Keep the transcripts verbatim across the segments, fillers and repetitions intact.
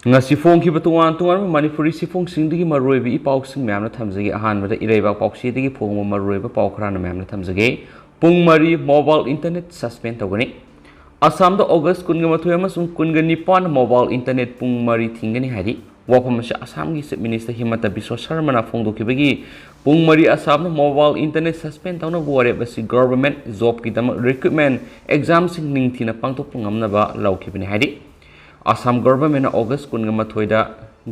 ꯉꯁꯤ ꯐꯣꯡꯈꯤꯕ ꯇꯣꯉꯥꯟ ꯇꯣꯉꯥꯟꯕ ꯃꯅꯤꯄꯨꯔꯤ ꯆꯦꯐꯣꯡꯁꯤꯡꯗꯒꯤ ꯃꯔꯨꯑꯣꯏꯕ ꯏ ꯄꯥꯎꯁꯤꯡ ꯃꯌꯥꯝꯅ ꯊꯝꯖꯒꯦ꯫ ꯑꯍꯥꯟꯕꯗ ꯏꯔꯩꯕꯥꯛ ꯄꯥꯎꯆꯦꯗꯒꯤ ꯐꯣꯡꯕ ꯃꯔꯨꯑꯣꯏꯕ ꯄꯥꯎ ꯈꯔꯅ ꯃꯌꯥꯝꯅ ꯊꯝꯖꯒꯦ꯫ ꯄꯨꯡ ꯃꯔꯤ mobile internet suspend ꯇꯧꯒꯅꯤ꯫ ꯑꯁꯥꯝꯗ August ꯀꯨꯟꯒ ꯃꯥꯊꯣꯏ ꯑꯃꯁꯨꯡ ꯀꯨꯟꯒ ꯅꯤꯄꯥꯟ mobile internet ꯄꯨꯡ ꯃꯔꯤ ꯊꯤꯡꯒꯅꯤ ꯍꯥꯏꯔꯤ꯫ ꯋꯥꯐꯝ ꯑꯁꯤ ꯑꯁꯥꯝꯒꯤ Chief Minister ꯍꯤꯃꯟꯇ ꯕꯤꯁ꯭ꯋ ꯁꯔꯃꯅ ꯐꯣꯡꯗꯣꯛꯈꯤꯕꯒꯤ ꯄꯨꯡ ꯃꯔꯤ ꯑꯁꯥꯝꯗ mobile internet suspend ꯇꯧꯅꯕ ꯋꯥꯔꯦꯞ ꯑꯁꯤ government jobꯀꯤꯗꯃꯛ recruitment examꯁꯤꯡ ꯅꯤꯡꯊꯤꯅ ꯄꯥꯡꯊꯣꯛꯄ ꯉꯝꯅꯕ ꯂꯧꯈꯤꯕꯅꯤ ꯍꯥꯏꯔꯤ꯫ ꯑꯁꯥꯝ governmentꯅ August ꯀꯨꯟꯒ ꯃꯥꯊꯣꯏꯗ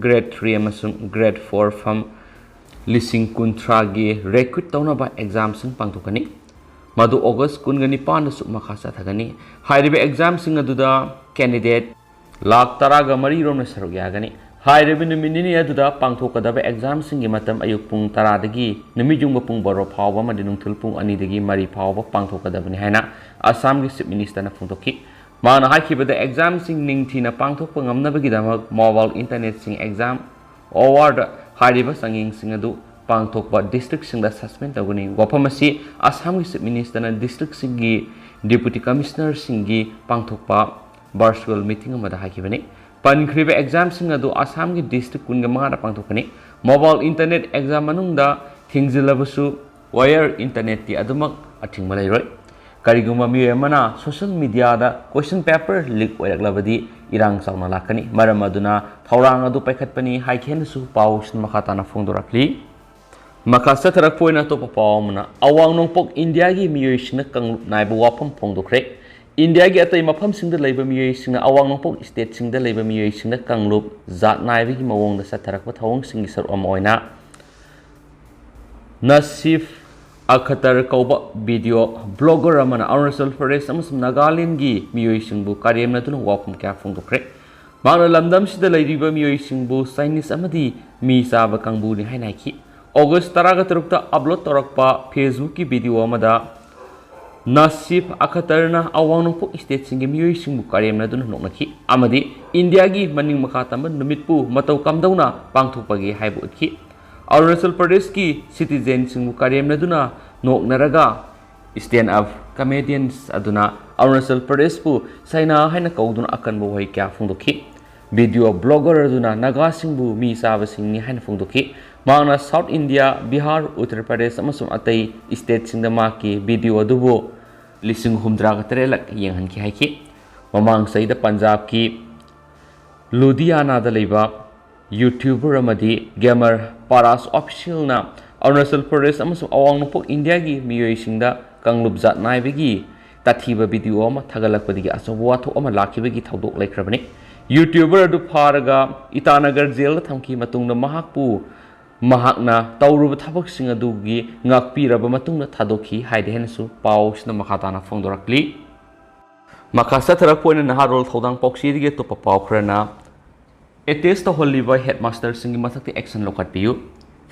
grade three ꯑꯃꯁꯨꯡ grade four ꯐꯝ ꯂꯤꯁꯤꯡ ꯀꯨꯟꯊ꯭ꯔꯥꯒꯤ recruit ꯇꯧꯅꯕ examꯁꯤꯡ ꯄꯥꯡꯊꯣꯛꯀꯅꯤ꯫ ꯃꯗꯨ August ꯀꯨꯟꯒ ꯅꯤꯄꯥꯟꯗꯁꯨ ꯃꯈꯥ ꯆꯠꯊꯒꯅꯤ꯫ ꯍꯥꯏꯔꯤꯕ examꯁꯤꯡ ꯑꯗꯨꯗ candidate ꯂꯥꯈ ꯇꯔꯥꯒ ꯃꯔꯤ ꯔꯣꯝꯅ ꯁꯔꯨꯛ ꯌꯥꯒꯅꯤ꯫ ꯍꯥꯏꯔꯤꯕ ꯅꯨꯃꯤꯠ ꯅꯤꯅꯤ ꯑꯗꯨꯗ ꯄꯥꯡꯊꯣꯛꯀꯗꯕ examꯁꯤꯡꯒꯤ ꯃꯇꯝ ꯑꯌꯨꯛ ꯄꯨꯡ ꯇꯔꯥꯗꯒꯤ ꯅꯨꯃꯤꯠ ꯌꯨꯡꯕ ꯄꯨꯡ ꯕꯥꯔꯣ ꯐꯥꯎꯕ ꯑꯃꯗꯤ ꯅꯨꯡꯊꯤꯜ ꯄꯨꯡ ꯑꯅꯤꯗꯒꯤ ꯃꯔꯤ ꯐꯥꯎꯕ ꯄꯥꯡꯊꯣꯛꯀꯗꯕꯅꯤ ꯍꯥꯏꯅ ꯑꯁꯥꯝꯒꯤ Chief Ministerꯅ ꯐꯣꯡꯗꯣꯛꯈꯤ꯫ ꯃꯥꯅ ꯍꯥꯏꯈꯤꯕꯗ, examꯁꯤꯡ ꯅꯤꯡꯊꯤꯅ ꯄꯥꯡꯊꯣꯛꯄ ꯉꯝꯅꯕꯒꯤꯗꯃꯛ mobile internetꯁꯤꯡ exam hourꯗ ꯍꯥꯏꯔꯤꯕ ꯆꯥꯡꯌꯦꯡꯁꯤꯡ ꯑꯗꯨ ꯄꯥꯡꯊꯣꯛꯄ districtꯁꯤꯡꯗ suspend ꯇꯧꯒꯅꯤ꯫ ꯋꯥꯐꯝ ꯑꯁꯤ ꯑꯁꯥꯝꯒꯤ Chief Ministerꯅ districtꯁꯤꯡꯒꯤ Deputy Commissionerꯁꯤꯡꯒꯤ ꯄꯥꯡꯊꯣꯛꯄ virtual meeting ꯑꯃꯗ ꯍꯥꯏꯈꯤꯕꯅꯤ꯫ ꯄꯟꯈ꯭ꯔꯤꯕ examꯁꯤꯡ ꯑꯗꯨ ꯑꯁꯥꯝꯒꯤ district ꯀꯨꯟꯒ ꯃꯉꯥꯗ ꯄꯥꯡꯊꯣꯛꯀꯅꯤ꯫ Mobile internet exam ꯃꯅꯨꯡꯗ ꯊꯤꯡꯖꯤꯜꯂꯕꯁꯨ wire internetꯇꯤ ꯑꯗꯨꯃꯛ ꯑꯊꯤꯡꯕ ꯂꯩꯔꯣꯏ꯫ ꯀꯔꯤꯒꯨꯝꯕ ꯃꯤꯑꯣꯏ ꯑꯃꯅ social mediaꯗ question paper leak ꯑꯣꯏꯔꯛꯂꯕꯗꯤ ꯏꯔꯥꯡ ꯆꯥꯎꯅ ꯂꯥꯛꯀꯅꯤ꯫ ꯃꯔꯝ ꯑꯗꯨꯅ ꯊꯧꯔꯥꯡ ꯑꯗꯨ ꯄꯥꯏꯈꯠꯄꯅꯤ ꯍꯥꯏꯈꯤ ꯍꯥꯏꯅꯁꯨ ꯄꯥꯎꯁꯤꯡ ꯃꯈꯥ ꯇꯥꯅ ꯐꯣꯡꯗꯣꯔꯛꯂꯤ꯫ ꯃꯈꯥ ꯆꯠꯊꯔꯛꯄ ꯑꯣꯏꯅ ꯑꯇꯣꯞꯄ ꯄꯥꯎ ꯑꯃꯅ, ꯑꯋꯥꯡ ꯅꯣꯡꯄꯣꯛ ꯏꯟꯗꯤꯌꯥꯒꯤ ꯃꯤꯑꯣꯏꯁꯤꯡꯅ ꯀꯥꯡꯂꯨꯞ ꯅꯥꯏꯕ ꯋꯥꯐꯝ ꯐꯣꯡꯗꯣꯛꯈ꯭ꯔꯦ꯫ ꯏꯟꯗꯤꯌꯥꯒꯤ ꯑꯇꯩ ꯃꯐꯝꯁꯤꯡꯗ ꯂꯩꯕ ꯃꯤꯑꯣꯏꯁꯤꯡꯅ ꯑꯋꯥꯡ ꯅꯣꯡꯄꯣꯛ stateꯁꯤꯡꯗ ꯂꯩꯕ ꯃꯤꯑꯣꯏꯁꯤꯡꯅ ꯀꯥꯡꯂꯨꯞ ꯖꯥꯠ ꯅꯥꯏꯕꯒꯤ ꯃꯑꯣꯡꯗ ꯆꯠꯊꯔꯛꯄ ꯊꯧꯑꯣꯡꯁꯤꯡꯒꯤ ꯁꯔꯨꯛ ꯑꯃ ꯑꯣꯏꯅ ꯅꯁꯤꯐ ꯑꯈꯇꯔ ꯀꯧꯕ video blogger ꯑꯃꯅ ꯑꯔꯨꯅꯥꯆꯜ ꯄ꯭ꯔꯗꯦꯁ ꯑꯃꯁꯨꯡ ꯅꯥꯒꯥꯂꯦꯟꯒꯤ ꯃꯤꯑꯣꯏꯁꯤꯡꯕꯨ ꯀꯔꯦꯝꯅꯗꯨꯅ ꯋꯥꯐꯝ ꯀꯌꯥ ꯐꯣꯡꯗꯣꯛꯈ꯭ꯔꯦ꯫ ꯃꯍꯥꯛꯅ ꯂꯝꯗꯝꯁꯤꯗ ꯂꯩꯔꯤꯕ ꯃꯤꯑꯣꯏꯁꯤꯡꯕꯨ Chinese ꯑꯃꯗꯤ ꯃꯤ ꯆꯥꯕ ꯀꯥꯡꯕꯨꯅꯤ ꯍꯥꯏꯅ ꯍꯥꯏꯈꯤ꯫ August ꯇꯔꯥꯒ ꯇꯔꯨꯛꯇ upload ꯇꯧꯔꯛꯄ Facebookꯀꯤ video ꯑꯃꯗ ꯅꯁꯤꯐ ꯑꯈꯇꯔꯅ ꯑꯋꯥꯡ ꯅꯣꯡꯄꯣꯛ stateꯁꯤꯡꯒꯤ ꯃꯤꯑꯣꯏꯁꯤꯡꯕꯨ ꯀꯔꯦꯝꯅꯗꯨꯅ ꯅꯣꯛꯅꯈꯤ ꯑꯃꯗꯤ ꯏꯟꯗꯤꯌꯥꯒꯤ ꯃꯅꯤꯡ ꯃꯈꯥ ꯇꯝꯕ ꯅꯨꯃꯤꯠꯄꯨ ꯃꯇꯧ ꯀꯝꯗꯧꯅ ꯄꯥꯡꯊꯣꯛꯄꯒꯦ ꯍꯥꯏꯕ ꯎꯠꯈꯤ꯫ ꯑꯔꯨꯅꯥꯆꯜ ꯄ꯭ꯔꯗꯦꯁꯀꯤ citizenꯁꯤꯡꯕꯨ ꯀꯔꯦꯝꯅꯗꯨꯅ ꯅꯣꯛꯅꯔꯒ stand up comedians ꯑꯗꯨꯅ ꯑꯔꯨꯅꯥꯆꯜ ꯄ꯭ꯔꯗꯦꯁꯄꯨ ꯆꯥꯏꯅꯥ ꯍꯥꯏꯅ ꯀꯧꯗꯨꯅ ꯑꯀꯟꯕ ꯋꯥꯍꯩ ꯀꯌꯥ ꯐꯣꯡꯗꯣꯛꯈꯤ꯫ ꯚꯤꯗꯤꯑꯣ ꯕ꯭ꯂꯣꯒꯔ ꯑꯗꯨꯅ ꯅꯥꯒꯥꯁꯤꯡꯕꯨ ꯃꯤ ꯆꯥꯕꯁꯤꯡꯅꯤ ꯍꯥꯏꯅ ꯐꯣꯡꯗꯣꯛꯈꯤ꯫ ꯃꯍꯥꯛꯅ ꯁꯥꯎꯠ ꯏꯟꯗꯤꯌꯥ, ꯕꯤꯍꯥꯔ, ꯎꯠꯇꯔ ꯄ꯭ꯔꯗꯦꯁ ꯑꯃꯁꯨꯡ ꯑꯇꯩ ꯁ꯭ꯇꯦꯠꯁꯤꯡꯗ ꯃꯍꯥꯛꯀꯤ ꯚꯤꯗꯤꯑꯣ ꯑꯗꯨꯕꯨ ꯂꯤꯁꯤꯡ ꯍꯨꯝꯗ꯭ꯔꯥꯒ ꯇꯔꯦꯠꯂꯛ ꯌꯦꯡꯍꯟꯈꯤ ꯍꯥꯏꯈꯤ꯫ ꯃꯃꯥꯡ ꯆꯍꯤꯗ ꯄꯟꯖꯥꯕꯀꯤ ꯂꯨꯙꯤꯌꯥꯅꯥꯗ ꯂꯩꯕ ꯌꯨꯇ꯭ꯌꯨꯕꯔ ꯑꯃꯗꯤ ꯒꯦꯃꯔ ꯄꯥꯔꯥꯁ ꯑꯣꯐꯤꯁꯤꯌꯦꯜꯅ ꯑꯔꯨꯅꯥꯆꯜ ꯄ꯭ꯔꯗꯦꯁ ꯑꯃꯁꯨꯡ ꯑꯋꯥꯡ ꯅꯣꯡꯄꯣꯛ ꯏꯟꯗꯤꯌꯥꯒꯤ ꯃꯤꯑꯣꯏꯁꯤꯡꯗ ꯀꯥꯡꯂꯨꯞ ꯖꯥꯠ ꯅꯥꯏꯕꯒꯤ ꯇꯥꯊꯤꯕ ꯚꯤꯗꯤꯑꯣ ꯑꯃ ꯊꯥꯒꯠꯂꯛꯄꯗꯒꯤ ꯑꯆꯧꯕ ꯋꯥꯊꯣꯛ ꯑꯃ ꯂꯥꯛꯈꯤꯕꯒꯤ ꯊꯧꯗꯣꯛ ꯂꯩꯈ꯭ꯔꯕꯅꯤ꯫ ꯌꯨꯇ꯭ꯌꯨꯕꯔ ꯑꯗꯨ ꯐꯥꯔꯒ ꯏꯇꯥꯅꯒꯔ ꯖꯦꯜꯗ ꯊꯝꯈꯤ꯫ ꯃꯇꯨꯡꯗ ꯃꯍꯥꯛꯄꯨ ꯃꯍꯥꯛꯅ ꯇꯧꯔꯨꯕ ꯊꯕꯛꯁꯤꯡ ꯑꯗꯨꯒꯤ ꯉꯥꯛꯄꯤꯔꯕ ꯃꯇꯨꯡꯗ ꯊꯥꯗꯣꯛꯈꯤ ꯍꯥꯏꯗꯦ ꯍꯥꯏꯅꯁꯨ ꯄꯥꯎꯁꯤꯅ ꯃꯈꯥ ꯇꯥꯅ ꯐꯣꯡꯗꯣꯔꯛꯂꯤ꯫ ꯃꯈꯥ ꯆꯠꯊꯔꯛꯄ ꯑꯣꯏꯅ ꯅꯍꯥꯔꯣꯜ ꯊꯧꯗꯥꯡ ꯄꯥꯎꯆꯦꯗꯒꯤ ꯑꯇꯣꯞꯄ ꯄꯥꯎ ꯈꯔꯅ, ꯑꯦꯇꯦꯁ ꯇꯧꯍꯜꯂꯤꯕ ꯍꯦꯗꯃꯥꯁꯇꯔꯁꯤꯡꯒꯤ ꯃꯊꯛꯇ ꯑꯦꯛꯁꯟ ꯂꯧꯈꯠꯄꯤꯌꯨ꯫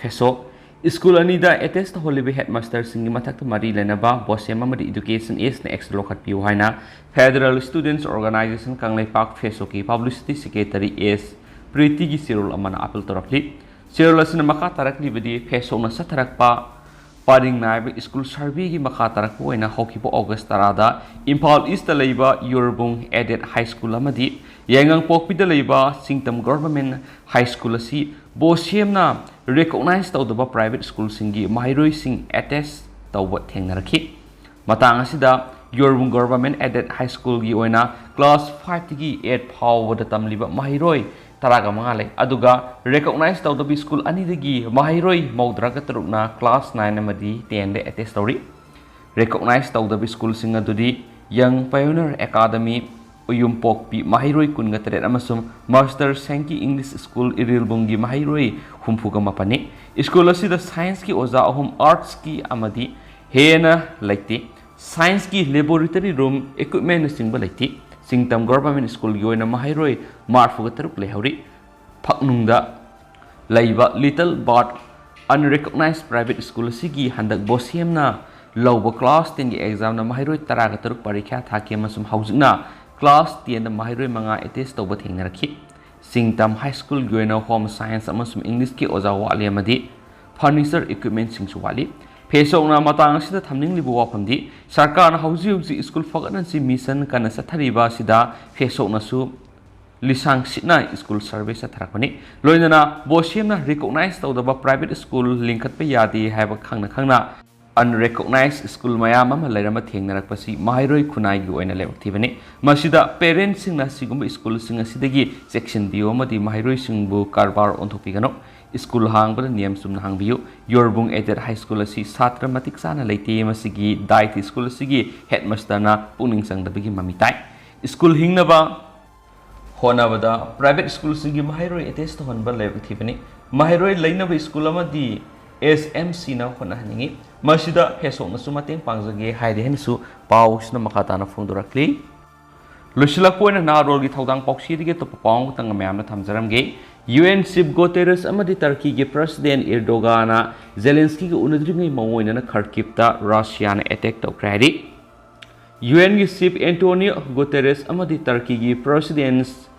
ꯐꯦꯁꯣꯛ, ꯁ꯭ꯀꯨꯜ ꯑꯅꯤꯗ ꯑꯦꯇꯦꯁ ꯇꯧꯍꯜꯂꯤꯕ ꯍꯦꯗꯃꯥꯁꯇꯔꯁꯤꯡꯒꯤ ꯃꯊꯛꯇ ꯃꯔꯤ ꯂꯩꯅꯕ ꯕꯣꯁꯦꯝ ꯑꯃꯗꯤ ꯏꯗꯨꯀꯦꯁꯟ ꯑꯦꯁꯅ ꯑꯦꯛꯁꯟ ꯂꯧꯈꯠꯄꯤꯌꯨ ꯍꯥꯏꯅ ꯐꯦꯗꯔꯦꯜ ꯁ꯭ꯇꯨꯗꯦꯟꯠꯁ ꯑꯣꯔꯒꯅꯥꯏꯖꯦꯁꯟ ꯀꯪꯂꯩꯄꯥꯛ, ꯐꯦꯁꯣꯛꯀꯤ ꯄꯕ꯭ꯂꯤꯁꯤꯇꯤ ꯁꯦꯀ꯭ꯔꯦꯇꯔꯤ ꯑꯦꯁ ꯄ꯭ꯔꯤꯇꯤꯒꯤ ꯆꯦꯔꯣꯜ ꯑꯃꯅ ꯑꯥꯄꯤꯜ ꯇꯧꯔꯛꯂꯤ꯫ ꯆꯦꯔꯣꯜ ꯑꯁꯤꯅ ꯃꯈꯥ ꯇꯥꯔꯛꯂꯤꯕꯗꯤ, ꯐꯦꯁꯣꯛꯅ ꯆꯠꯊꯔꯛꯄ ꯄꯔꯤꯡ ꯅꯥꯏꯕ ꯁ꯭ꯀꯨꯜ ꯁꯔꯚꯦꯒꯤ ꯃꯈꯥ ꯇꯥꯔꯛꯄ ꯑꯣꯏꯅ ꯍꯧꯈꯤꯕ ꯑꯣꯒꯁ ꯇꯔꯥꯗ ꯏꯝꯐꯥꯜ ꯏꯁꯇ ꯂꯩꯕ ꯌꯨꯔꯕꯨꯡ ꯑꯦꯗꯦꯠ ꯍꯥꯏ ꯁ꯭ꯀꯨꯜ ꯑꯃꯗꯤ ꯌꯥꯏꯉꯪꯄꯣꯛꯄꯤꯗ ꯂꯩꯕ ꯁꯤꯡꯇꯝ ꯒꯣꯔꯚꯔꯃꯦꯟ ꯍꯥꯏ ꯁ꯭ꯀꯨꯜ ꯑꯁꯤ ꯕꯣꯁꯦꯝꯅ ꯔꯤꯀꯣꯛꯅꯥꯏꯖ ꯇꯧꯗꯕ ꯄ꯭ꯔꯥꯏꯚꯦꯠ ꯁ꯭ꯀꯨꯜꯁꯤꯡꯒꯤ ꯃꯍꯩꯔꯣꯏꯁꯤꯡ ꯑꯦꯇꯦꯁ ꯇꯧꯕ ꯊꯦꯡꯅꯔꯛꯈꯤ꯫ ꯃꯇꯥꯡ ꯑꯁꯤꯗ ꯌꯨꯔꯕꯨꯡ ꯒꯣꯔꯚꯔꯃꯦꯟ ꯑꯦꯗꯦꯠ ꯍꯥꯏ ꯁ꯭ꯀꯨꯜꯒꯤ ꯑꯣꯏꯅ ꯀ꯭ꯂꯥꯁ ꯐꯥꯏꯚꯇꯒꯤ ꯑꯦꯠ ꯐꯥꯎꯕꯗ ꯇꯝꯂꯤꯕ ꯃꯍꯩꯔꯣꯏ ꯇꯔꯥꯒ ꯃꯉꯥ ꯂꯩ꯫ ꯑꯗꯨꯒ ꯔꯤꯀꯣꯛꯅꯥꯏꯖ ꯇꯧꯗꯕ ꯁ꯭ꯀꯨꯜ ꯑꯅꯤꯗꯒꯤ ꯃꯍꯩꯔꯣꯏ ꯃꯧꯗ꯭ꯔꯥꯒ ꯇꯔꯨꯛꯅ ꯀ꯭ꯂꯥꯁ ꯅꯥꯏꯟ ꯑꯃꯗꯤ ꯇꯦꯟꯗ ꯑꯦꯇꯦꯁ ꯇꯧꯔꯤ꯫ ꯔꯤꯀꯣꯛꯅꯥꯏꯖ ꯇꯧꯗꯕ ꯁ꯭ꯀꯨꯜꯁꯤꯡ ꯑꯗꯨꯗꯤ ꯌꯪ ꯄꯥꯏꯑꯣꯅꯤꯌꯔ ꯑꯦꯀꯥꯗꯃꯤ ꯎꯌꯨꯝꯄꯣꯛꯄꯤ ꯃꯍꯩꯔꯣꯏ ꯀꯨꯟꯒ ꯇꯔꯦꯠ ꯑꯃꯁꯨꯡ ꯃꯥꯁꯇꯔ ꯁꯦꯡꯀꯤ ꯏꯪꯂꯤꯁ ꯁ꯭ꯀꯨꯜ ꯏꯔꯤꯜꯕꯨꯡꯒꯤ ꯃꯍꯩꯔꯣꯏ ꯍꯨꯝꯐꯨꯒ ꯃꯥꯄꯟꯅꯤ꯫ ꯁ꯭ꯀꯨꯜ ꯑꯁꯤꯗ ꯁꯥꯏꯟꯁꯀꯤ ꯑꯣꯖꯥ ꯑꯍꯨꯝ, ꯑꯥꯔꯠꯁꯀꯤ ꯑꯃꯗꯤ ꯍꯦꯟꯅ ꯂꯩꯇꯦ꯫ ꯁꯥꯏꯟꯁꯀꯤ ꯂꯦꯕꯣꯔꯦꯇꯔꯤ ꯔꯨꯝ, ꯏꯀ꯭ꯋꯤꯞꯃꯦꯟꯅꯆꯤꯡꯕ ꯂꯩꯇꯦ꯫ ꯁꯤꯡꯇꯝ ꯒꯣꯔꯚꯔꯃꯦꯟ ꯁ꯭ꯀꯨꯜꯒꯤ ꯑꯣꯏꯅ ꯃꯍꯩꯔꯣꯏ ꯃꯔꯤꯐꯨꯒ ꯇꯔꯨꯛ ꯂꯩꯍꯧꯔꯤ꯫ ꯐꯛꯅꯨꯡꯗ ꯂꯩꯕ ꯂꯤꯇꯜ ꯕꯥꯔꯠ ꯑꯟꯔꯤꯀꯣꯛꯅꯥꯏꯖ ꯄ꯭ꯔꯥꯏꯚꯦꯠ ꯁ꯭ꯀꯨꯜ ꯑꯁꯤꯒꯤ ꯍꯟꯗꯛ ꯕꯣꯁꯦꯝꯅ ꯂꯧꯕ ꯀ꯭ꯂꯥꯁ ꯇꯦꯟꯒꯤ ꯑꯦꯛꯖꯥꯝꯗ ꯃꯍꯩꯔꯣꯏ ꯇꯔꯥꯒ ꯇꯔꯨꯛ ꯄꯔꯤꯈ꯭ꯌꯥ ꯊꯥꯈꯤ ꯑꯃꯁꯨꯡ ꯍꯧꯖꯤꯛꯅ ꯀ꯭ꯂꯥꯁ ꯇꯦꯟꯗ ꯃꯍꯩꯔꯣꯏ ꯃꯉꯥ ꯑꯦꯇꯦꯁ ꯇꯧꯕ ꯊꯦꯡꯅꯔꯛꯈꯤ꯫ ꯁꯤꯡꯇꯝ ꯍꯥꯏ ꯁ꯭ꯀꯨꯜꯒꯤ ꯑꯣꯏꯅ ꯍꯣꯝ ꯁꯥꯏꯟꯁ ꯑꯃꯁꯨꯡ ꯏꯪꯂꯤꯁꯀꯤ ꯑꯣꯖꯥ ꯋꯥꯠꯂꯤ ꯑꯃꯗꯤ ꯐꯔꯅꯤꯆꯔ ꯏꯀ꯭ꯋꯤꯞꯃꯦꯟꯁꯤꯡꯁꯨ ꯋꯥꯠꯂꯤ꯫ ꯐꯦꯁꯣꯛꯅ ꯃꯇꯥꯡ ꯑꯁꯤꯗ ꯊꯝꯅꯤꯡꯂꯤꯕ ꯋꯥꯐꯝꯗꯤ, ꯁꯔꯀꯥꯔꯅ ꯍꯧꯖꯤꯛ ꯍꯧꯖꯤꯛ ꯁ꯭ꯀꯨꯜ ꯐꯒꯠꯍꯟꯁꯤ ꯃꯤꯁꯟ ꯀꯟꯅ ꯆꯠꯊꯔꯤꯕ ꯑꯁꯤꯗ ꯐꯦꯁꯣꯛꯅꯁꯨ ꯂꯤꯁꯥꯡ ꯁꯤꯠꯅ ꯁ꯭ꯀꯨꯜ ꯁꯔꯚꯦ ꯆꯠꯊꯔꯛꯄꯅꯤ꯫ ꯂꯣꯏꯅꯅ ꯕꯣꯁꯦꯝꯅ ꯔꯤꯀꯣꯛꯅꯥꯏꯖ ꯇꯧꯗꯕ ꯄ꯭ꯔꯥꯏꯚꯦꯠ ꯁ꯭ꯀꯨꯜ ꯂꯤꯡꯈꯠꯄ ꯌꯥꯗꯦ ꯍꯥꯏꯕ ꯈꯪꯅ ꯈꯪꯅ ꯑꯟꯔꯤꯀꯣꯛꯅꯥꯏꯖ ꯁ꯭ꯀꯨꯜ ꯃꯌꯥꯝ ꯑꯃ ꯂꯩꯔꯝꯕ ꯊꯦꯡꯅꯔꯛꯄꯁꯤ ꯃꯍꯩꯔꯣꯏ ꯈꯨꯟꯅꯥꯏꯒꯤ ꯑꯣꯏꯅ ꯂꯥꯏꯕꯛ ꯊꯤꯕꯅꯤ꯫ ꯃꯁꯤꯗ ꯄꯦꯔꯦꯟꯁꯁꯤꯡꯅ ꯑꯁꯤꯒꯨꯝꯕ ꯁ꯭ꯀꯨꯜꯁꯤꯡ ꯑꯁꯤꯗꯒꯤ ꯆꯦꯛꯁꯤꯟꯕꯤꯌꯨ ꯑꯃꯗꯤ ꯃꯍꯩꯔꯣꯏꯁꯤꯡꯕꯨ ꯀꯔꯕꯥꯔ ꯑꯣꯟꯊꯣꯛꯄꯤꯒꯅꯨ꯫ ꯁ꯭ꯀꯨꯜ ꯍꯥꯡꯕꯗ ꯅꯤꯌꯝ ꯆꯨꯝꯅ ꯍꯥꯡꯕꯤꯌꯨ꯫ ꯌꯣꯔꯕꯨꯡ ꯑꯦꯗꯦꯗ ꯍꯥꯏ ꯁ꯭ꯀꯨꯜ ꯑꯁꯤ ꯁꯥꯇ꯭ꯔ ꯃꯇꯤꯛ ꯆꯥꯅ ꯂꯩꯇꯦ꯫ ꯃꯁꯤꯒꯤ ꯗꯥꯏꯠ ꯁ꯭ꯀꯨꯜ ꯑꯁꯤꯒꯤ ꯍꯦꯗꯃꯥꯁꯇꯔꯅ ꯄꯨꯛꯅꯤꯡ ꯆꯪꯗꯕꯒꯤ ꯃꯃꯤ ꯇꯥꯏ꯫ ꯁ꯭ꯀꯨꯜ ꯍꯤꯡꯅꯕ ꯍꯣꯠꯅꯕꯗ ꯄ꯭ꯔꯥꯏꯚꯦꯠ ꯁ꯭ꯀꯨꯜꯁꯤꯡꯒꯤ ꯃꯍꯩꯔꯣꯏ ꯑꯦꯇꯦꯁ ꯇꯧꯍꯟꯕ ꯂꯥꯏꯕꯛ ꯊꯤꯕꯅꯤ꯫ ꯃꯍꯩꯔꯣꯏ ꯂꯩꯅꯕ ꯁ꯭ꯀꯨꯜ ꯑꯃꯗꯤ ꯑꯦꯁ ꯑꯦꯝ ꯁꯤꯅ ꯍꯣꯠꯅꯍꯟꯅꯤꯡꯏ꯫ ꯃꯁꯤꯗ ꯍꯦꯁꯣꯛꯅꯁꯨ ꯃꯇꯦꯡ ꯄꯥꯡꯖꯒꯦ ꯍꯥꯏꯗꯤ ꯍꯥꯏꯅꯁꯨ ꯄꯥꯎꯁꯤꯅ ꯃꯈꯥ ꯇꯥꯅ ꯐꯣꯡꯗꯣꯔꯛꯂꯤ꯫ ꯂꯣꯏꯁꯤꯜꯂꯛꯄ ꯑꯣꯏꯅ ꯅꯍꯥꯔꯣꯜꯒꯤ ꯊꯧꯗꯥꯡ ꯄꯥꯎꯆꯦꯗꯒꯤ ꯑꯇꯣꯞꯄ ꯄꯥꯎ ꯑꯃꯈꯛꯇꯪ ꯃꯌꯥꯝꯅ ꯊꯝꯖꯔꯝꯒꯦ꯫ ꯌꯨ ꯑꯦꯟ ꯆꯤꯐ ꯒꯣꯇꯦꯔꯁ ꯑꯃꯗꯤ ꯇꯔꯀꯤꯒꯤ ꯄ꯭ꯔꯁꯤꯗꯦꯟ ꯏꯔꯗꯣꯒꯥꯟꯅ ꯖꯦꯂꯦꯟꯁꯀꯤꯒ ꯎꯅꯗ꯭ꯔꯤꯉꯩ ꯃꯑꯣꯡ ꯑꯣꯏꯅꯅ ꯈꯔꯀꯤꯞꯇ ꯔꯁꯤꯌꯥꯅ ꯑꯦꯇꯦꯛ ꯇꯧꯈ꯭ꯔꯦ ꯍꯥꯏꯔꯤ꯫ ꯌꯨ ꯑꯦꯟꯒꯤ ꯆꯤꯐ ꯑꯦꯟꯇꯣꯅꯤꯌꯣ ꯒꯣꯇꯦꯔꯦꯁ ꯑꯃꯗꯤ ꯇꯔꯀꯤꯒꯤ ꯄ꯭ꯔꯁꯤꯗꯦꯟ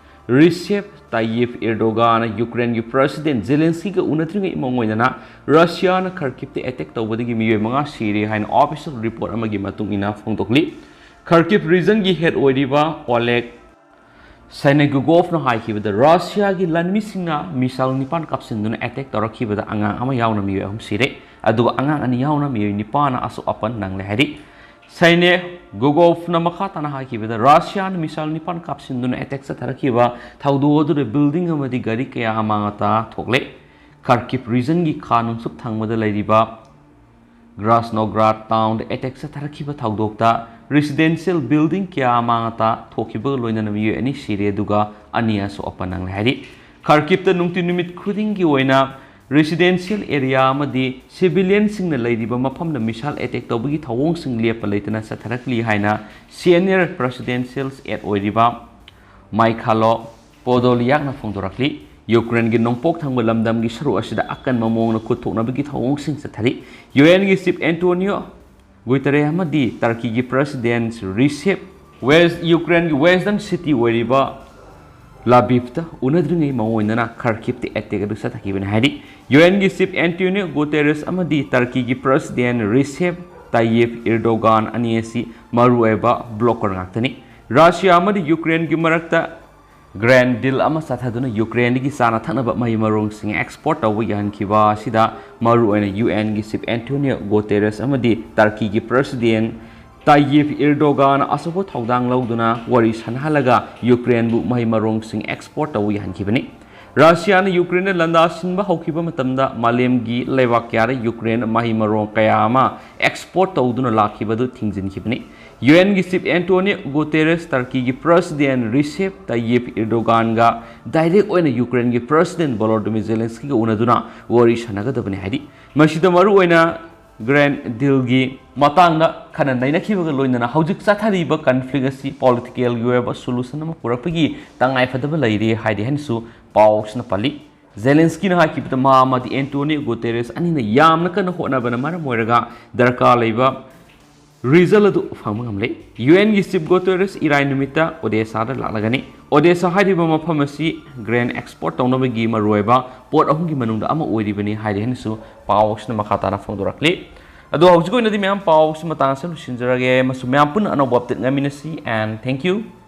ꯔꯤꯁꯦꯞ ꯇꯥꯌꯤꯞ ꯏꯔꯗꯣꯒꯥꯟꯅ ꯌꯨꯀ꯭ꯔꯦꯟꯒꯤ ꯄ꯭ꯔꯁꯤꯗꯦꯟ ꯖꯦꯂꯦꯟꯁꯀꯤꯒ ꯎꯅꯗ꯭ꯔꯤꯉꯩ ꯃꯑꯣꯡ ꯑꯣꯏꯅꯅ ꯔꯁꯤꯌꯥꯅ ꯈꯔꯀꯤꯞꯇ ꯑꯦꯇꯦꯛ ꯇꯧꯕꯗꯒꯤ ꯃꯤꯑꯣꯏ ꯃꯉꯥ ꯁꯤꯔꯦ ꯍꯥꯏꯅ ꯑꯣꯐꯤꯁꯤꯌꯦꯜ ꯔꯤꯄꯣꯔꯠ ꯑꯃꯒꯤ ꯃꯇꯨꯡ ꯏꯟꯅ ꯐꯣꯡꯗꯣꯛꯂꯤ꯫ ꯈꯔꯀꯤꯞ ꯔꯤꯖꯟꯒꯤ ꯍꯦꯗ ꯑꯣꯏꯔꯤꯕ ꯑꯣꯂꯦꯛ ꯁꯥꯏꯅꯦꯒꯨꯒꯣꯐꯅ ꯍꯥꯏꯈꯤꯕꯗ, ꯔꯁꯤꯌꯥꯒꯤ ꯂꯥꯟꯃꯤꯁꯤꯡꯅ ꯃꯤꯁꯥꯏꯜ ꯅꯤꯄꯥꯟ ꯀꯥꯞꯁꯤꯟꯗꯨꯅ ꯑꯦꯇꯦꯛ ꯇꯧꯔꯛꯈꯤꯕꯗ ꯑꯉꯥꯡ ꯑꯃ ꯌꯥꯎꯅ ꯃꯤꯑꯣꯏ ꯑꯍꯨꯝ ꯁꯤꯔꯦ, ꯑꯗꯨꯒ ꯑꯉꯥꯡ ꯑꯅꯤ ꯌꯥꯎꯅ ꯃꯤꯑꯣꯏ ꯅꯤꯄꯥꯟꯅ ꯑꯁꯣꯛ ꯑꯄꯟ ꯅꯪꯂꯦ ꯍꯥꯏꯔꯤ꯫ ꯁꯥꯏꯅꯦꯒꯨꯒꯣꯐꯅ ꯃꯈꯥ ꯇꯥꯅ ꯍꯥꯏꯈꯤꯕꯗ, ꯔꯁꯤꯌꯥꯅ ꯃꯤꯁꯥꯏꯜ ꯅꯤꯄꯥꯟ ꯀꯥꯞꯁꯤꯟꯗꯨꯅ ꯑꯦꯇꯦꯛ ꯆꯠꯊꯔꯛꯈꯤꯕ ꯊꯧꯗꯣꯛ ꯑꯗꯨꯗ ꯕꯤꯜꯗꯤꯡ ꯑꯃꯗꯤ ꯒꯥꯔꯤ ꯀꯌꯥ ꯑꯃꯥꯡ ꯑꯇꯥ ꯊꯣꯛꯂꯦ꯫ ꯈꯔꯀꯤꯞ ꯔꯤꯖꯟꯒꯤ ꯈꯥ ꯅꯣꯡꯆꯨꯞ ꯊꯪꯕꯗ ꯂꯩꯔꯤꯕ ꯒ꯭ꯔꯥꯁꯅꯣꯒ꯭ꯔꯥꯗ ꯇꯥꯎꯟꯗ ꯑꯦꯇꯦꯛ ꯆꯠꯊꯔꯛꯈꯤꯕ ꯊꯧꯗꯣꯛꯇ ꯔꯦꯁꯤꯗꯦꯟꯁꯤꯌꯦꯜ ꯕꯤꯜꯗꯤꯡ ꯀꯌꯥ ꯑꯃꯥꯡ ꯑꯇꯥ ꯊꯣꯛꯈꯤꯕꯒ ꯂꯣꯏꯅꯅ ꯃꯤꯑꯣꯏ ꯑꯅꯤ ꯁꯤꯔꯦ, ꯑꯗꯨꯒ ꯑꯅꯤ ꯑꯁꯣꯛ ꯑꯄꯟ ꯅꯪꯂꯦ ꯍꯥꯏꯔꯤ꯫ ꯈꯔꯀꯤꯞꯇ ꯅꯨꯡꯇꯤ ꯅꯨꯃꯤꯠ ꯈꯨꯗꯤꯡꯒꯤ ꯑꯣꯏꯅ ꯔꯦꯁꯤꯗꯦꯟꯁꯤꯌꯦꯜ ꯑꯦꯔꯤꯌꯥ ꯑꯃꯗꯤ ꯁꯤꯚꯤꯂꯤꯌꯟꯁꯤꯡꯅ ꯂꯩꯔꯤꯕ ꯃꯐꯝꯗ ꯃꯤꯁꯥꯏꯜ ꯑꯦꯇꯦꯛ ꯇꯧꯕꯒꯤ ꯊꯧꯑꯣꯡꯁꯤꯡ ꯂꯦꯞꯄ ꯂꯩꯇꯅ ꯆꯠꯊꯔꯛꯂꯤ ꯍꯥꯏꯅ ꯁꯦꯅꯤꯌꯔ ꯄ꯭ꯔꯦꯁꯤꯗꯦꯟꯁꯤꯌꯦꯜ ꯑꯦꯗ ꯑꯣꯏꯔꯤꯕ ꯃꯥꯏꯈꯥꯂꯣ ꯄꯣꯗꯣꯂꯤꯌꯥꯛꯅ ꯐꯣꯡꯗꯣꯔꯛꯂꯤ꯫ ꯌꯨꯀ꯭ꯔꯦꯟꯒꯤ ꯅꯣꯡꯄꯣꯛ ꯊꯪꯕ ꯂꯝꯗꯝꯒꯤ ꯁꯔꯨꯛ ꯑꯁꯤꯗ ꯑꯀꯟꯕ ꯃꯑꯣꯡꯗ ꯈꯨꯠ ꯊꯣꯛꯅꯕꯒꯤ ꯊꯧꯑꯣꯡꯁꯤꯡ ꯆꯠꯊꯔꯤ꯫ ꯌꯨ ꯑꯦꯟꯒꯤ ꯆꯤꯐ ꯑꯦꯟꯇꯣꯅꯤꯌꯣ ꯒꯨꯇꯔꯦ ꯑꯃꯗꯤ ꯇꯔꯀꯤꯒꯤ ꯄ꯭ꯔꯦꯁꯤꯗꯦꯟ ꯔꯤꯁꯦꯞ ꯋꯦꯁ ꯌꯨꯀ꯭ꯔꯦꯟꯒꯤ ꯋꯦꯁꯇꯔꯟ ꯁꯤꯇꯤ ꯑꯣꯏꯔꯤꯕ ꯂꯥꯕꯤꯞꯇ ꯎꯅꯗ꯭ꯔꯤꯉꯩ ꯃꯑꯣꯡ ꯑꯣꯏꯅꯅ ꯈꯔꯀꯤꯞꯇ ꯑꯦꯇꯦꯛ ꯑꯗꯨ ꯆꯠꯊꯈꯤꯕꯅꯤ ꯍꯥꯏꯔꯤ꯫ ꯌꯨ ꯑꯦꯟꯒꯤ ꯆꯤꯐ ꯑꯦꯟꯇꯣꯅꯤꯌꯣ ꯒꯨꯇꯦꯔꯦꯁ ꯑꯃꯗꯤ ꯇꯔꯀꯤꯒꯤ ꯄ꯭ꯔꯦꯁꯤꯗꯦꯟ ꯔꯤꯁꯦꯞ ꯇꯥꯌꯤꯞ ꯏꯔꯗꯣꯒꯥꯟ ꯑꯅꯤ ꯑꯁꯤ ꯃꯔꯨꯑꯣꯏꯕ ꯕ꯭ꯂꯣꯀꯔ ꯉꯥꯛꯇꯅꯤ꯫ ꯔꯁꯤꯌꯥ ꯑꯃꯗꯤ ꯌꯨꯀ꯭ꯔꯦꯟꯒꯤ ꯃꯔꯛꯇ Grand Deal ꯑꯃ ꯆꯠꯊꯗꯨꯅ ꯌꯨꯀ꯭ꯔꯦꯟꯗꯒꯤ ꯆꯥꯅ ꯊꯛꯅꯕ ꯃꯍꯩ ꯃꯔꯣꯡꯁꯤꯡ ꯑꯦꯛꯁꯄꯣꯔꯠ ꯇꯧꯕ ꯌꯥꯍꯟꯈꯤꯕ ꯑꯁꯤꯗ ꯃꯔꯨꯑꯣꯏꯅ ꯌꯨ ꯑꯦꯟꯒꯤ ꯆꯤꯐ ꯑꯦꯟꯇꯣꯅꯤꯌꯣ ꯒꯣꯇꯦꯔꯦꯁ ꯑꯃꯗꯤ ꯇꯔꯀꯤꯒꯤ ꯄ꯭ꯔꯦꯁꯤꯗꯦꯟ ꯇꯥꯌꯤꯞ ꯏꯔꯗꯣꯒꯥꯟ ꯑꯆꯧꯕ ꯊꯧꯗꯥꯡ ꯂꯧꯗꯨꯅ ꯋꯥꯔꯤ ꯁꯥꯟꯅꯍꯜꯂꯒ ꯌꯨꯀ꯭ꯔꯦꯟꯕꯨ ꯃꯍꯩ ꯃꯔꯣꯡꯁꯤꯡ ꯑꯦꯛꯁꯄꯣꯔꯠ ꯇꯧꯕ ꯌꯥꯍꯟꯈꯤꯕꯅꯤ꯫ ꯔꯁꯤꯌꯥꯅ ꯌꯨꯀ꯭ꯔꯦꯟꯗ ꯂꯥꯟꯗꯥꯁꯤꯟꯕ ꯍꯧꯈꯤꯕ ꯃꯇꯝꯗ ꯃꯥꯂꯦꯝꯒꯤ ꯂꯩꯕꯥꯛ ꯀꯌꯥꯗ ꯌꯨꯀ꯭ꯔꯦꯟ ꯃꯍꯩ ꯃꯔꯣꯡ ꯀꯌꯥ ꯑꯃ ꯑꯦꯛꯁꯄꯣꯔꯠ ꯇꯧꯗꯨꯅ ꯂꯥꯛꯈꯤꯕꯗꯨ ꯊꯤꯡꯖꯤꯟꯈꯤꯕꯅꯤ꯫ ꯌꯨ ꯑꯦꯟꯒꯤ ꯆꯤꯐ ꯑꯦꯟꯇꯣꯅꯤꯌꯣ ꯒꯨꯇꯦꯔꯦꯁ, ꯇꯔꯀꯤꯒꯤ ꯄ꯭ꯔꯦꯁꯤꯗꯦꯟ ꯔꯤꯁꯦꯞ ꯇꯥꯌꯤꯞ ꯏꯔꯗꯣꯒꯥꯟꯒ ꯗꯥꯏꯔꯦꯛ ꯑꯣꯏꯅ ꯌꯨꯀ꯭ꯔꯦꯟꯒꯤ ꯄ꯭ꯔꯦꯁꯤꯗꯦꯟ ꯚꯣꯂꯣꯗꯤꯃꯤꯔ ꯖꯦꯂꯦꯟꯁꯀꯤꯒ ꯎꯅꯗꯨꯅ ꯋꯥꯔꯤ ꯁꯥꯟꯅꯒꯗꯕꯅꯤ ꯍꯥꯏꯔꯤ꯫ ꯃꯁꯤꯗ ꯃꯔꯨꯑꯣꯏꯅ ꯒ꯭ꯔꯦꯟ ꯗꯤꯜꯒꯤ ꯃꯇꯥꯡꯗ ꯈꯟꯅ ꯅꯩꯅꯈꯤꯕꯒ ꯂꯣꯏꯅꯅ ꯍꯧꯖꯤꯛ ꯆꯠꯊꯔꯤꯕ ꯀꯟꯐ꯭ꯂꯤꯛ ꯑꯁꯤ ꯄꯣꯂꯤꯇꯤꯀꯦꯜꯒꯤ ꯑꯣꯏꯕ ꯁꯣꯂꯨꯁꯟ ꯑꯃ ꯄꯨꯔꯛꯄꯒꯤ ꯇꯉꯥꯏꯐꯗꯕ ꯂꯩꯔꯤ ꯍꯥꯏꯔꯤ ꯍꯥꯏꯅꯁꯨ ꯄꯥꯎ ꯑꯁꯤꯅ ꯄꯜꯂꯤ꯫ ꯖꯦꯂꯦꯟꯁꯀꯤꯅ ꯍꯥꯏꯈꯤꯕꯗ ꯃꯥ ꯑꯃꯗꯤ ꯑꯦꯟꯇꯣꯅꯤꯌꯣ ꯒꯨꯇꯦꯔꯦꯁ ꯑꯅꯤꯅ ꯌꯥꯝꯅ ꯀꯟꯅ ꯍꯣꯠꯅꯕꯅ ꯃꯔꯝ ꯑꯣꯏꯔꯒ ꯗꯔꯀꯥꯔ ꯂꯩꯕ ꯔꯤꯖꯜ ꯑꯗꯨ ꯐꯪꯕ ꯉꯝꯂꯦ꯫ ꯌꯨ ꯑꯦꯟꯒꯤ ꯆꯤꯐ ꯒꯨꯇꯦꯔꯦꯁ ꯏꯔꯥꯏ ꯅꯨꯃꯤꯠꯇ ꯑꯣꯗꯦꯁꯥꯗ ꯂꯥꯛꯂꯒꯅꯤ꯫ ꯑꯣꯗꯦꯁꯥ ꯍꯥꯏꯔꯤꯕ ꯃꯐꯝ ꯑꯁꯤ ꯒ꯭ꯔꯦꯟ ꯑꯦꯛꯁꯄꯣꯔꯠ ꯇꯧꯅꯕꯒꯤ ꯃꯔꯨꯑꯣꯏꯕ ꯄꯣꯠ ꯑꯍꯨꯝꯒꯤ ꯃꯅꯨꯡꯗ ꯑꯃ ꯑꯣꯏꯔꯤꯕꯅꯤ ꯍꯥꯏꯔꯤ ꯍꯥꯏꯅꯁꯨ ꯄꯥꯎ ꯑꯁꯤꯅ ꯃꯈꯥ ꯇꯥꯅ ꯐꯣꯡꯗꯣꯔꯛꯂꯤ꯫ ꯑꯗꯣ ꯍꯧꯖꯤꯛꯀꯤ ꯑꯣꯏꯅꯗꯤ ꯃꯌꯥꯝ ꯄꯥꯎ ꯑꯁꯤ ꯃꯇꯥꯡ ꯑꯁꯤꯗ ꯂꯣꯏꯁꯤꯟꯖꯔꯒꯦ꯫ ꯃꯁꯨ ꯃꯌꯥꯝ ꯄꯨꯟꯅ ꯑꯅꯧꯕ ꯑꯞꯗꯦꯠ ꯉꯥꯏꯃꯤꯟꯅꯁꯤ, and thank you꯫